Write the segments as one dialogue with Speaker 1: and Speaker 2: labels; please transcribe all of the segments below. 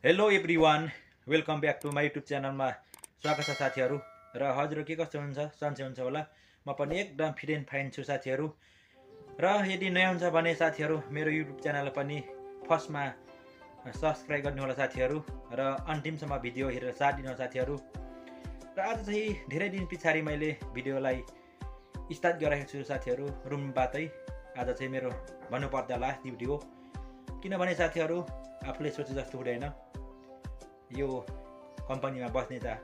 Speaker 1: Hello everyone, welcome back to my YouTube च्यानलमा स्वागत छ साथीहरू। र हजुर के कस्तो हुन्छ, सन्चै हुन्छ होला। म पनि एकदम फिट एन्ड फाइन छु साथीहरू। र यदि नयाँ हुन्छ भने साथीहरू मेरो युट्युब च्यानललाई पनि फर्स्टमा सब्सक्राइब गर्नु होला साथीहरू, र अन्तिमसम्म भिडियो हेरेर साथ दिनु होला साथीहरू। र आज चाहिँ धेरै दिन पछाडि मैले भिडियोलाई स्टार्ट गरेको छु साथीहरू, रुमबाटै। आज चाहिँ मेरो भन्नुपर्दा लास्ट ड्युटी हो, किनभने साथीहरू आफूले सोचे जस्तो हुँदैन। यो कम्पनीमा बस्ने त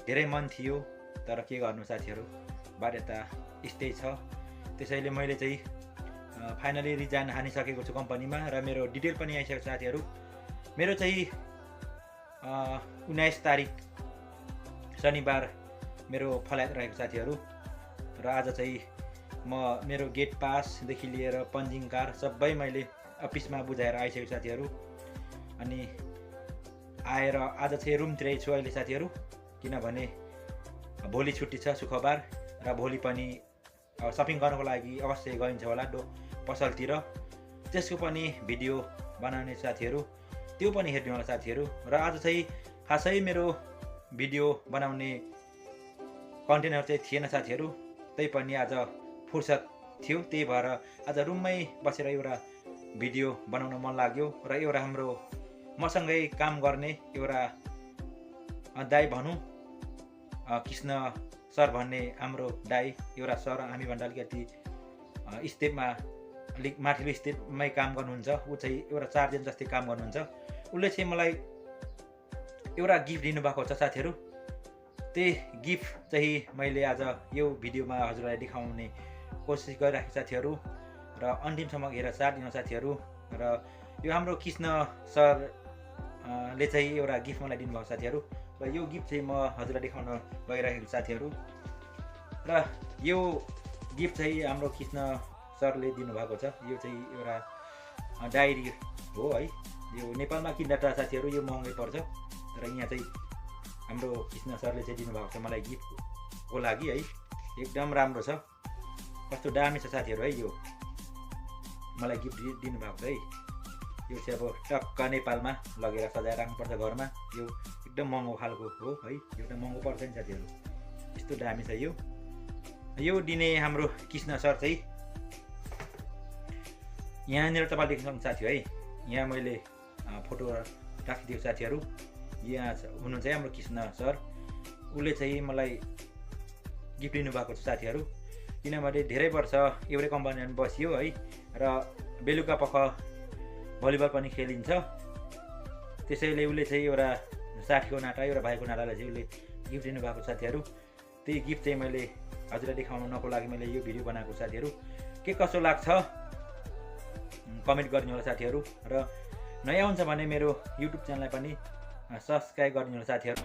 Speaker 1: धेरै मन थियो, तर के गर्नु साथीहरू, बाध्यता यस्तै छ। त्यसैले मैले चाहिँ फाइनली रिजाइन हानिसकेको छु कम्पनीमा, र मेरो डिटेल पनि आइसकेको साथीहरू। मेरो चाहिँ 19 तारिक शनिबार मेरो फ्लाइट रहेको साथीहरू। र आज चाहिँ म मेरो गेट पासदेखि लिएर पन्जिङ कार्ड सबै मैले अफिसमा बुझाएर आइसकेको साथीहरू। अनि आएर आज चाहिँ रुमतिरै छु अहिले साथीहरू, किनभने भोलि छुट्टी छ शुक्रबार, र भोलि पनि सपिङ गर्नको लागि अवश्य गइन्छ होला पसलतिर। त्यसको पनि भिडियो बनाउने साथीहरू, त्यो पनि हेर्नु होला साथीहरू। र आज चाहिँ खासै मेरो भिडियो बनाउने कन्टेन्टहरू चाहिँ थिएन साथीहरू, त्यही पनि आज फुर्सद थियो, त्यही भएर आज रुममै बसेर एउटा भिडियो बनाउन मन लाग्यो। र एउटा हाम्रो मसँगै काम गर्ने एउटा दाइ भनौँ, कृष्ण सर भन्ने हाम्रो दाइ, एउटा सर हामीभन्दा अलिकति स्टेपमा अलिक माथिल्लो स्टेपमै काम गर्नुहुन्छ। ऊ चाहिँ एउटा चार्जेन्ट जस्तै काम गर्नुहुन्छ। उसले चाहिँ मलाई एउटा गिफ्ट दिनुभएको छ साथीहरू। त्यही गिफ्ट चाहिँ मैले आज यो भिडियोमा हजुरलाई देखाउने कोसिस गरिराखेको साथीहरू, र अन्तिमसम्म हेरेर साथ दिनु साथीहरू। र यो हाम्रो कृष्ण सरले चाहिँ एउटा गिफ्ट मलाई दिनुभएको साथीहरू, र यो गिफ्ट चाहिँ म हजुरलाई देखाउन गइरहेको साथीहरू। र यो गिफ्ट चाहिँ हाम्रो कृष्ण सरले दिनुभएको छ। यो चाहिँ एउटा डायरी हो है। यो नेपालमा किन्दा त साथीहरू यो महँगै पर्छ, तर यहाँ चाहिँ हाम्रो कृष्ण सरले चाहिँ दिनुभएको छ मलाई गिफ्टको लागि है। एकदम राम्रो छ, कस्तो दामी छ साथीहरू है। यो मलाई गिफ्ट दिनुभएको छ है। यो चाहिँ अब टक्क नेपालमा लगेर सजाएर राख्नुपर्छ घरमा। यो एकदम महँगो खालको हो है, एकदम महँगो पर्छ नि साथीहरू, यस्तो दामी छ यो। यो दिने हाम्रो कृष्ण सर चाहिँ यहाँनिर तपाईँले देख्न सक्नुहुन्छ साथी है। यहाँ मैले फोटो राखिदिएको साथीहरू। यहाँ हुनुहुन्छ है हाम्रो कृष्ण सर। उसले चाहिँ मलाई गिफ्ट दिनुभएको छ साथीहरू, किनभने धेरै वर्ष एउटै कम्पनीमा बसियो है, र बेलुका पख भलिबल पनि खेलिन्छ। त्यसैले उसले चाहिँ एउटा साथीको नाता, एउटा भाइको नातालाई चाहिँ उसले गिफ्ट दिनुभएको साथीहरू। त्यही गिफ्ट चाहिँ मैले हजुरलाई देखाउनको लागि मैले यो भिडियो बनाएको साथीहरू। के कसो लाग्छ कमेन्ट गरिदिनु होला साथीहरू, र नयाँ हुन्छ भने मेरो युट्युब च्यानललाई पनि सब्सक्राइब गरिदिनु होला साथीहरू।